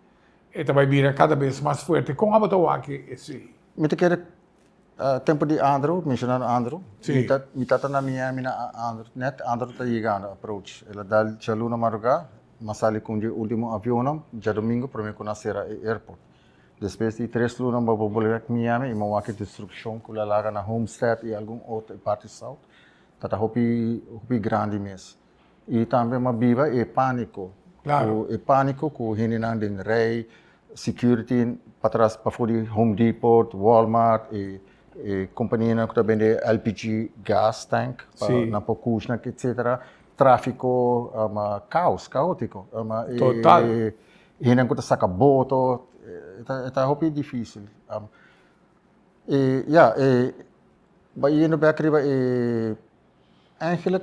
E ta bai bira kada bes mas fuerte. Kon abo ta wak esei? Mi ta kere tempu di Andrew, mencionando Andrew, mi ta mi tata na Miami na Andrew, net Andrew ta yegando approach. El a dal djaluna madrugá, m'a sali ku un di e ultimo avionnan djadomingo prome ku nan sera e airport. Despues di tres luna m'a bolbe bek Miami i m'a wak e destrukshon ku el a laga na Homestead i algun otro parti south. Ta ta hopi hopi grandi mes. I tambe m'a biba e pániko. Claro. E pániko ku hendenan den rei, security patras pafó di Home Depot, Walmart, e e kompanianan ku ta bende LPG gas tank pa nan por kushna etcetera. Tráfiko kaos, kaótiko. Total. E hendenan ku ta saka boto, e ta hopi difísil. E ya, e bayendo bèk riba e Eigenlijk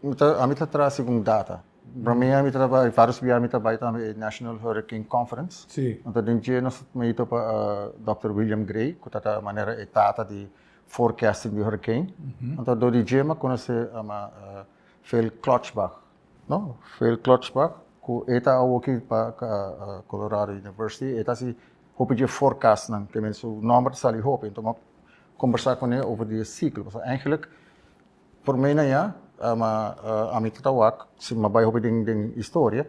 mi ta ami ta traha segun data. Prome ami ta bai varios bia mi ta bai tambe e National Hurricane Conference. Anto den dje nos mi topa Dòkter William Gray ku ta ta manera e tata di forecasting di hurricane. Anto dor di dje mi a konosé Phil Klotzbach, no? Phil Klotzbach ku e ta awoki pa Colorado University e ta hasi hopi dje forecastnan te men su nòmber ta sali hopi. Anto mi a kombersá kuné over di e siklo pasobra eigenlijk Promé na ya, ma ami ta ta wak, si mi a bai hopi den den historia,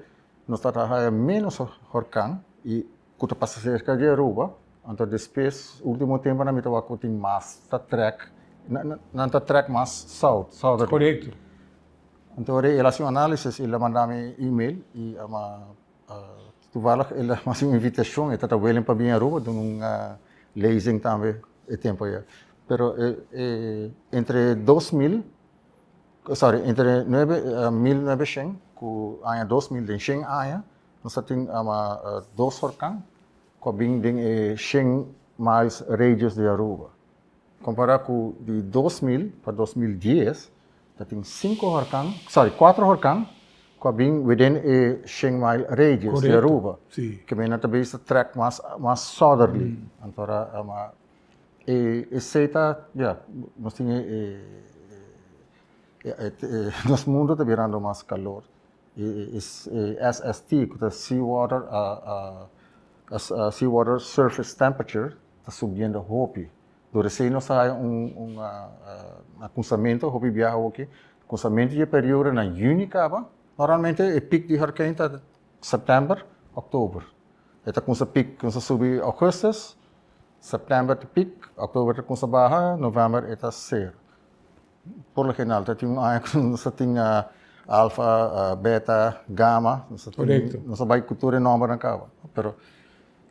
nos ta ta haya ménos horkan i ku ta pasa serka di Aruba, anto despues ultimo temponan mi ta wak ku tin mas ta trèk, nan ta trèk mas south, southern. Korekto. Anto ora el a hasi un análisis i el a manda mi email i a toevallig el a hasi un invitashon, e ta ta willing pa bini Aruba duna un lezing tambe e tempo ya. Pero entre 2000, sorry, entre nuebe, 1900 ku aña 2000, den shen aña, nos a tin dos horkan ku a bin den e shen miles radius di Aruba. Kompará ku di 2000 pa 2010, ta tin sinku horkan, sorry, kuater horkan ku a bin within e shen mile radius di Aruba. Ke men ta bisa trek mas mas southerly. Anto ora e esei ta, ya, nos tin e e nos mundo ta birando mas kalor. E SST ku ta sea water sea water surface temperature ta subiendo hopi. Dor esei nos ta haya un un kunsamentu hopi biaha awoki, kunsamentu di e periodo na yüni kaba, normalmente e pik di hurricane ta sèptèmber, òktober. E ta kumsa pik, kumsa subi ougùstùs, sèptèmber ta pik, òktober ta kumsa baha, novèmber e ta sero. Por lo general ta tin un aña ku nos ta tin alfa, beta, gama, nos ta tin, nos a bai ku tur e nòmbernan kaba, pero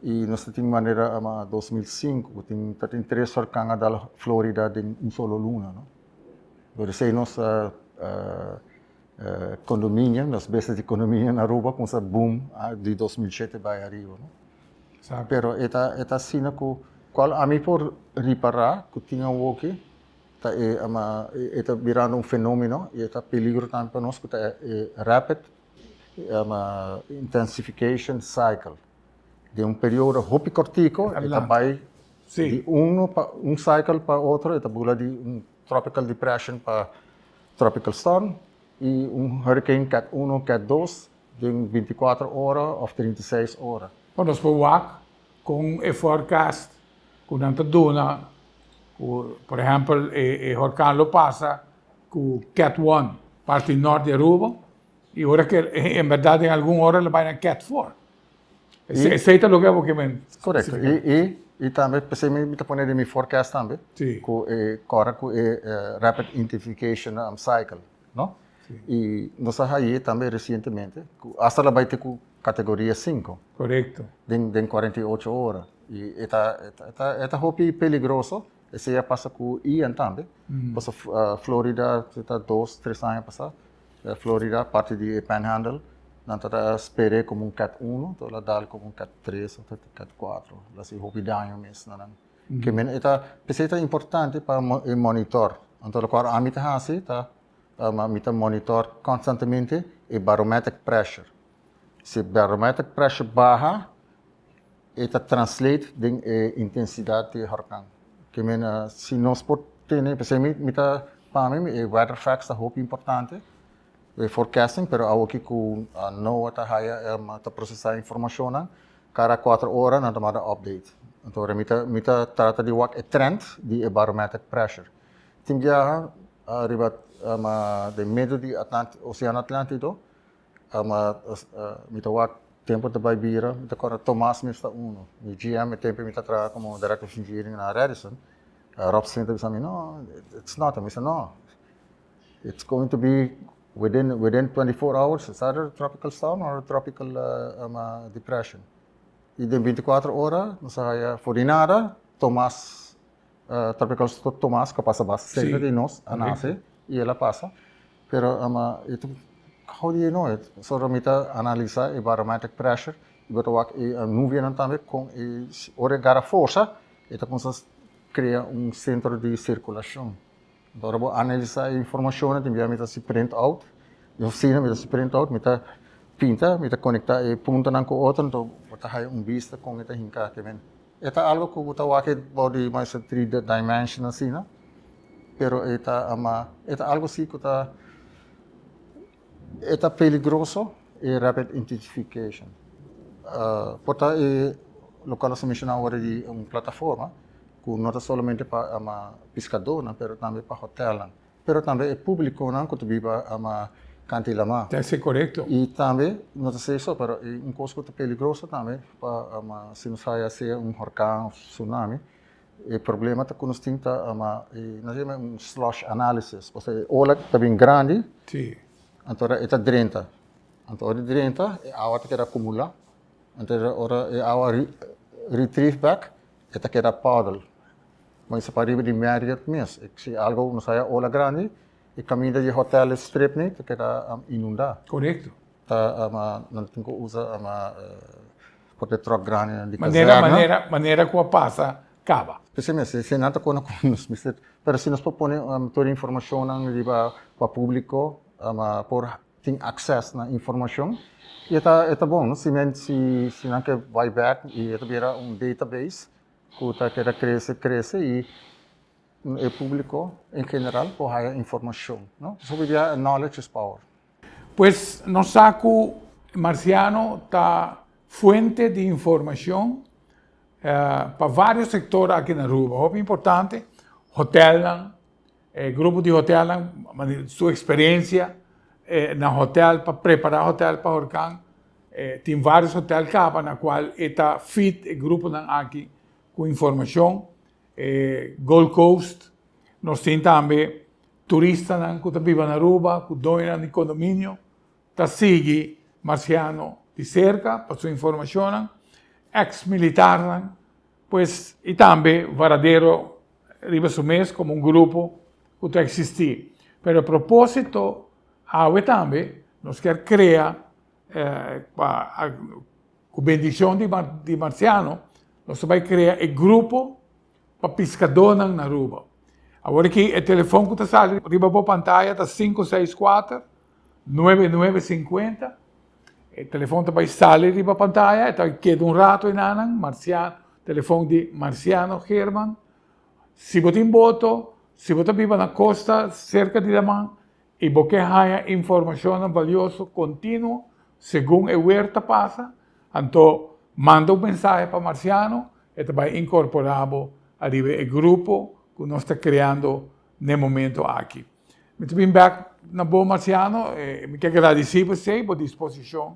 i nos ta tin manera ama 2005 ku tin ta tin tres orkan a dal Florida den un solo luna, no. Por esei nos condominio, nos business di condominio na Aruba kumsa boom di 2007 bai ariba, no. Pero e ta e ta asina ku kual ami por ripará ku tin awoki ta e ama e ta birando un fenomeno i e ta peligro tambe pa nos ku ta e rapid ama intensification cycle. Den un periodo hopi kortiko e ta bai di uno pa un cycle pa otro, e ta bula di un tropical depression pa tropical storm i un hurricane cat uno, cat dos den 24 ora of 36 ora. Bo nos por wak kon e forecast ku nan ta duna ku por ehèmpel e horkan lo pasa ku cat one parti nort di Aruba i ora ke en bèrdat den algun ora lo bai na cat four. Esei ta loke abo ke men. Korekto i i tambe p'esei mi ta pone den mi forecast tambe ku e kòrda ku e rapid intensification cycle no i nos a haye tambe resientemente ku asta lo bai te ku kategoria sinku. Korekto. Den den 48 ora i e ta e ta e ta hopi peligroso esei a pasa ku Ian tambe pasobra Florida ta dos tres aña pasa Florida parti di e panhandle nan ta ta sper'é komo un cat uno enton el a dal komo un cat tres òf cat kuatro el a hasi hopi daño mes na nan ke men e ta p'esei ta importante pa e monitor anto lokual ami ta hasi ta mi ta monitor konstantemente e barometric pressure. Si barometric pressure baha, e ta translate den e intensidad di e horkan. Ke men si nos por tene, p'esei mi mi ta pa mi e weather facts ta hopi importante, e forecasting, pero awoki ku NOAA ta haya ta prosesa informashonnan. Kada kuater ora nan ta manda update. Anto ora mi ta mi ta trata di wak e trend di e barometric pressure. Tin biaha riba den medio di Oceano Atlantico mi ta wak tempo ta bai bira mi ta kòrda Tomas mes ta uno. Mi GM e tempo mi ta traha komo director of engineering na Radisson, Rob Smith a bisa mi no it's not, mi bisa no it's going to be Within within 24 hours it's either a tropical storm or a tropical depression. Y den 24 ora nos a haya for di nada Tomas tropical storm Tomas cu a pasa basta cerca di nos a nace y el a pasa. Pero how do you know it? Pasobra mi ta analisa e barometric pressure y bo ta wak e nubianan tambe con e ora e gara forsa e ta cuminsa crea un centro di circulacion. Ora bo analisá e informashonnan tin bia mi ta hasi print out, di ofisina mi ta hasi print out, mi ta pinta, mi ta konektá e puntonan ku otro, anto bo ta haya un bista kon e ta hinká te men. E ta algu ku bo ta wak bou di mas e three dimension asina, pero e ta ama e ta algu si ku ta e ta peligroso e rapid intensification. Por ta e lokual nos a menshoná awor di un plataforma ku no ta solamente pa ama piskadónan pero tambe pa hotèlnan, pero tambe e públikonan ku ta biba ama kanti lamá. Ta esei korekto. I tambe no ta esei so, pero e un kos ku ta peligroso tambe pa ama si nos haya sea un horkan òf tsunami, e problema ta ku nos tin ta ama e nos yama un slush analysis, osea e ola ta bin grandi, anto ora e ta drenta, anto ora e drenta e awa ta keda akumulá, anto ora e awa retrieve bèk E ta keda puddle. Ma esei pariba di Marriott mes. Si algo nos haya ola grandi, e kaminda di hotel e strip ni ta keda inunda. Korekto. Ta nan tin ku usa por e truck grandi di kazerna. Manera manera ku a pasa kaba. P'esei mes, si nan ta kona ku nos mester, pero si nos por pone tur e informashonnan riba pa públiko por tin access na informacion y e ta e ta bon no si men si si nan ke bai bek y e ta bira un database cu ta keda crece crece y e publico en general por haya informacion no so hopi bia knowledge is power. Pues nos sa cu Marciano ta fuente di informacion pa varios sector aki na Aruba. Hopi importante, hotelnan, E grupo di hotelnan su experiencia na hotel pa prepara hotel pa horcan. Tin varios hotel caba na cual e ta feed e gruponan aki cu informacion. Gold Coast, nos tin tambe turistanan cu ta biba na Aruba cu doñonan di condominio ta sigui Marciano di cerca pa su informacionnan. Ex militarnan pues y tambe Varadero riba su mes komo un grupo ku ta eksistí. Pero e propósito awe tambe nos kier krea pa ku bendishon di Marciano nos ta bai krea e grupo pa piskadónan na Aruba. Awor aki e telefòn ku ta sali riba bo pantaya ta sinku seis kuater nuebe nuebe sinkuenta. E telefòn ta bai sali riba pantaya e ta keda un rato enanan Marciano telefòn di Marciano Geerman. Si bo tin boto, si bo ta biba na kosta serka di laman i bo ke haña informashonnan balioso kontinuo segun e wer ta pasa, anto manda un mensahe pa Marciano, e ta bai inkorporá bo ariba e grupo ku nos ta kreando n'e momento aki. Mi ta bin bek na bo Marciano, mi ke gradisí bo esei, bo disposishon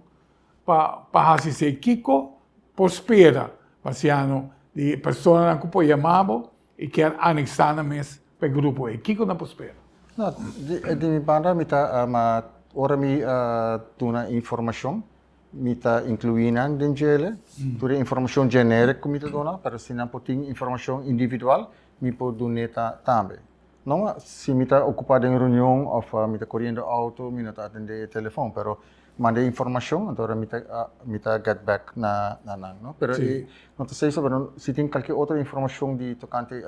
pa pa hasi esei. Kiko por spera Marciano di e personanan ku por yama bo i kier aneksá nan mes pa e grupo ei? Kiko nan por spera? No, di mi banda mi ta ora mi duna informashon mi ta inkluí nan den djele, tur e informashon generic ku mi ta duna, pero si nan por tin informashon individual mi por dun'é tambe. No, si mi ta ocupa den reunion of mi ta coriendo auto mi no ta atende e telefon, pero manda e informacion anto ora mi ta mi ta get back na na nan no. Pero e no ta esey so pero si tin cualkier otro informacion di tocante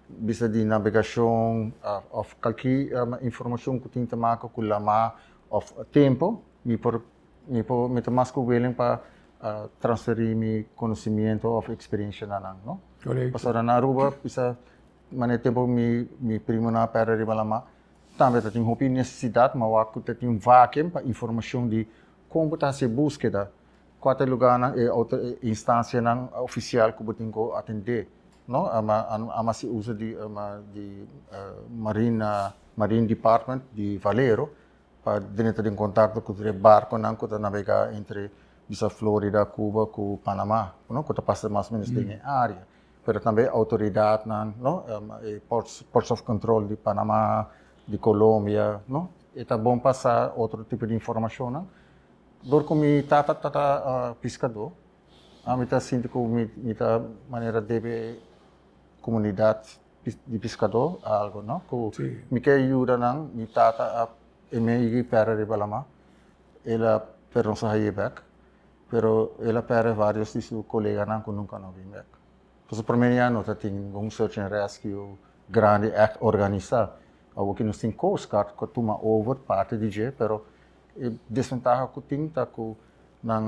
bisa di nabegacion of cualkier informacion cu tin te maka cu lama of tempo mi por mi por mi ta mas cu willing pa transferi mi conocimiento of experiencia na nan no. Pasobra na Aruba bisa Mane tempo mi mi primonan a perde riba lama tambe ta tin hopi nesesidat ma wak ku ta tin un vacuum pa informashon di kon bo ta hasi e buskeda. Kua ta e lugánan, e outo e instansianan ofisial ku bo tin ku atendé, no? Ama ama hasi uso di di Marina Marine Department di Valero pa drenta den kontakto ku tur e barkonan ku ta nabegá entre bisa Florida, Cuba ku Panama, no? Ku ta pasa mas o ménos den e área. Pero tambe outoridatnan, no? E ports ports of control di Panama, di Colombia, no? E ta bon pa sa otro tipo di informashonnan. Dor ku mi tata tata piskadó, ami ta sinti ku mi mi ta manera debe komunidat di piskadó algu, no? Ku mi ke yuda nan, mi tata a e mei pèrdè riba lamá, el a pero nos a hañ'é bèk, pero el a pèrdè vários di su koleganan ku nunka no a bin bèk. Pasobra promé ya no ta tin ningun search and rescue grandi ègt organisá. Awor ki nos tin Coast Guard ku a tuma over parti di dje, pero E desventaha ku tin ta ku nan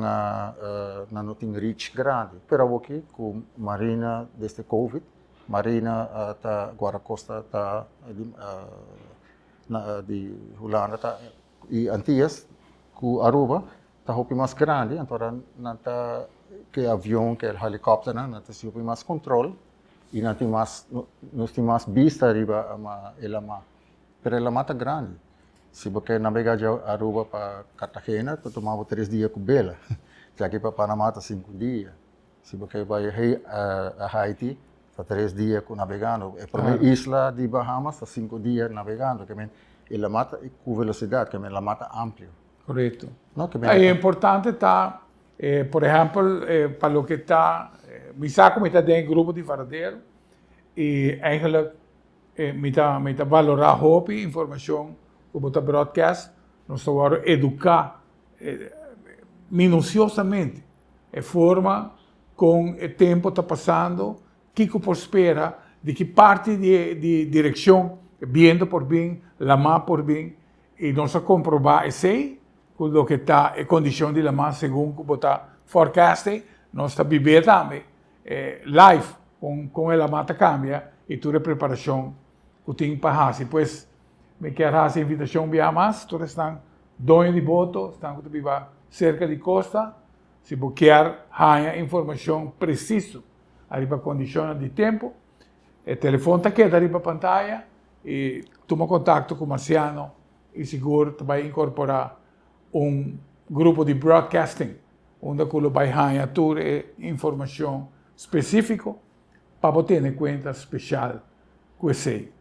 nan no tin reach grandi. Pero awoki ku Marina desde Covid, Marina ta Guardacosta ta di Hulanda ta i Antillas ku Aruba ta hopi mas grandi anto nan ta ke avion ke helicopternan nan ta hasi hopi mas control i nan tin mas nos tin mas bista riba e lama. Pero e lama ta grandi. Si bo ke nabega dje Aruba pa Cartagena ta tuma bo tres dia ku bela. Dje aki pa Panama ta sinku dia. Si bo ke bai Haiti ta tres dia ku nabegando. E prome isla di Bahamas ta sinku dia nabegando. Ke men e lama ta ku velosidat, ke men lama ta amplio. Korekto. E importante ta, por ehèmpel, pa loke ta, mi sa ku mi ta den e grupo di Varadero i eigenlijk Mi ta mi ta valorá hopi informashon ku bo ta broadcast. Nos ta wòrdu eduká minusiosamente e forma kon e tempu ta pasando, kiko por spera, di ki parti di di direkshon e bientu por bin, lamá por bin i nos a komprobá esei ku loke ta e kondishon di lamá segun ku bo ta forecast-e, nos ta bib'é tambe. E live con con e lamá ta cambia y tur e preparacion cu tin pa haci. Pues mi kier haci invitacion bia mas tur esnan doño di boto, esnan cu ta biba cerca di costa, si bo kier haña informacion preciso ariba condicionnan di tempo, e telefon ta keda riba pantaya y tuma contacto cu Marciano y sigur ta bay incorpora un grupo di broadcasting unda ku lo bai haña tur e informashon spesífiko pa bo tene kuenta speshal ku esei.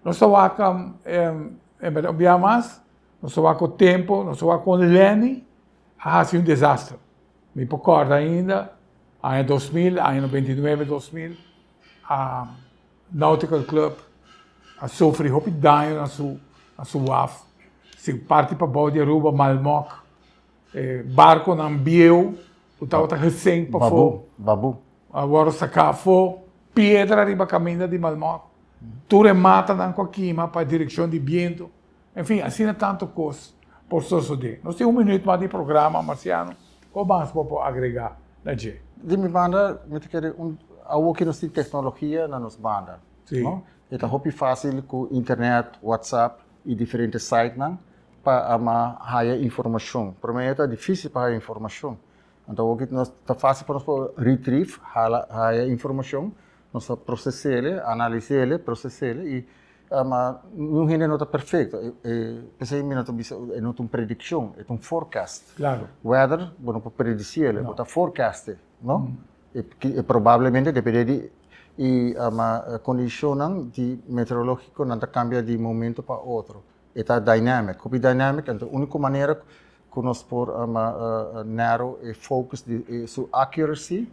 Nos ta wak en bèrdat un bia mas, nos ta wak ku tempu, nos ta wak kon Lenny a hasi un desaster. Mi por kòrda ainda aña 2000, aña 99, 2000, a Nautical Club a sufri hopi daño na su na su waf. Si parti pabou di Aruba, Malmok, e barconan bieu cu tabata gesink pafó. Babu, babu. A wòrdu saká afó, piedra riba kaminda di Malmok, tur e matanan ku a kima pa direkshon di bientu. En fin, asina tantu kos por sosodé. Nos tin un minuut mas di programa, Marciano, kua mas bo por agregá na dje? Di mi banda, mi ta kere un awor ki nos tin teknologia na nos banda, no? E ta hopi fásil ku internet, WhatsApp i diferente sitenan pa ama haya informashon. Promé e ta difísil pa haya informashon. Anto awor ki nos ta fásil pa nos por retrieve, hala, haya informashon, nos ta proses'é, analis'é, proses'é i Ma niun hende no ta perfecto. P'esei mi no ta bisa e no ta un prediccion, e ta un forecast. Claro. Weather, bo no por predeci el, bo ta forecast e, no? E probablemente depende di e condicionnan di meteorologico nan ta cambia di momento pa otro. E ta dynamic, hopi dynamic, anto unico manera cu nos por narrow e focus di su accuracy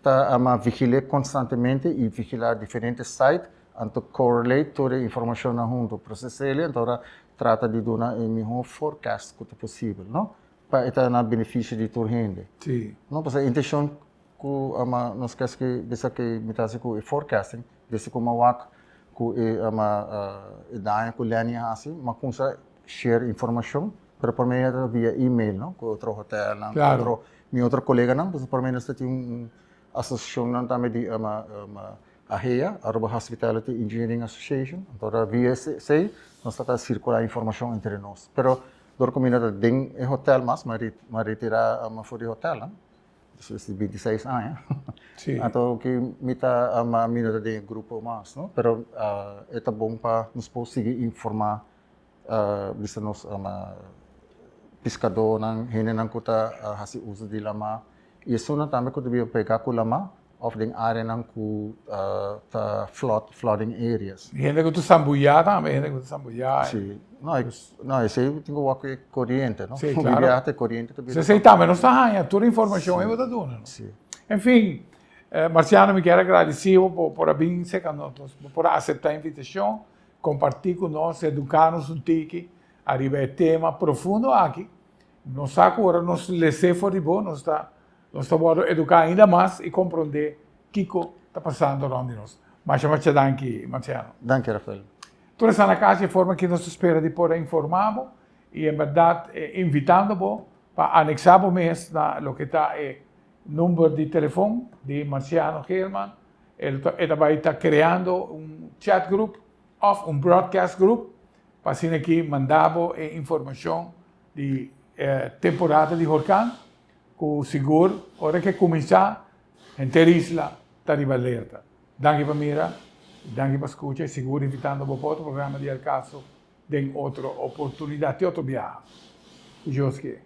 Ta ama vigil'é konstantemente i vigilá diferente site, anto correlate tur e informashonnan huntu, proses'é anto ora trata di duna e mihó forecast ku ta posibel, no? Pa e ta na benefisio di tur hende. Sí. No, pasobra e intenshon ku ama nos ke hasi bisa ku mi ta hasi ku e forecasting, desde ku mi a wak ku e ama e daño ku Lenny a hasi, mi a kumsa share informashon, pero por medio ta via email, no, ku otro hotelnan, ku otro Mi otro koleganan, pasobra por menos ta tin un asosiashonnan tambe di AHEA, Aruba Hospitality Engineering Association, anto ta via esei nos ta ta sirkulá informashon entre nos. Pero Dor ku mi no ta den e hotel mas, mi a retirá for di hotelnan despues di 26 aña. Anto ku mi ta mi no ta den e grupo mas, no? Pero e ta bon pa nos por sigui informá bisa nos piskadónan, hendenan ku ta hasi uso di lamá i esunnan tambe ku ta biba pegá ku lamá òf den áreanan ku ta flood, flooding areas. Hende ku ta sambuyá tambe, hende ku ta sambuyá. Sí, no, no esei tin ku wak ku e koriente, no? Sí, klaro. Biaha ta e koriente ta bira. Esei tambe nos ta haña tur informashon ei bo ta duna, no? Sí. En fin, Marciano mi kier a gradisí bo por por a bin serka nos, bo por a aseptá e invitashon, kompartí ku nos, eduká nos un tiki ariba e tema profundo aki. Nos sa ku ora nos les'é for di bo nos ta Nos ta wòrdu eduká ainda mas i komprondé kiko ta pasando rònt di nos. Masha masha danki, Marciano. Danki, Rafael. Tur esnan na kas e forma ki nos ta spera di por a informá bo i en bèrdat invitando bo pa aneksá bo mes na loke ta e number di telefon di Marciano Geerman. E ta bai ta kreando un chat group òf un broadcast group pa asina ki manda bo e informashon di e temporada di horkan. Ku sigur ora ke kuminsá henter isla ta riba alerta. Danki pa mira, danki pa skucha i sigur invitando bo pa otro programa di Al Caso den otro oportunidat i otro biaha. Ku Dios ke.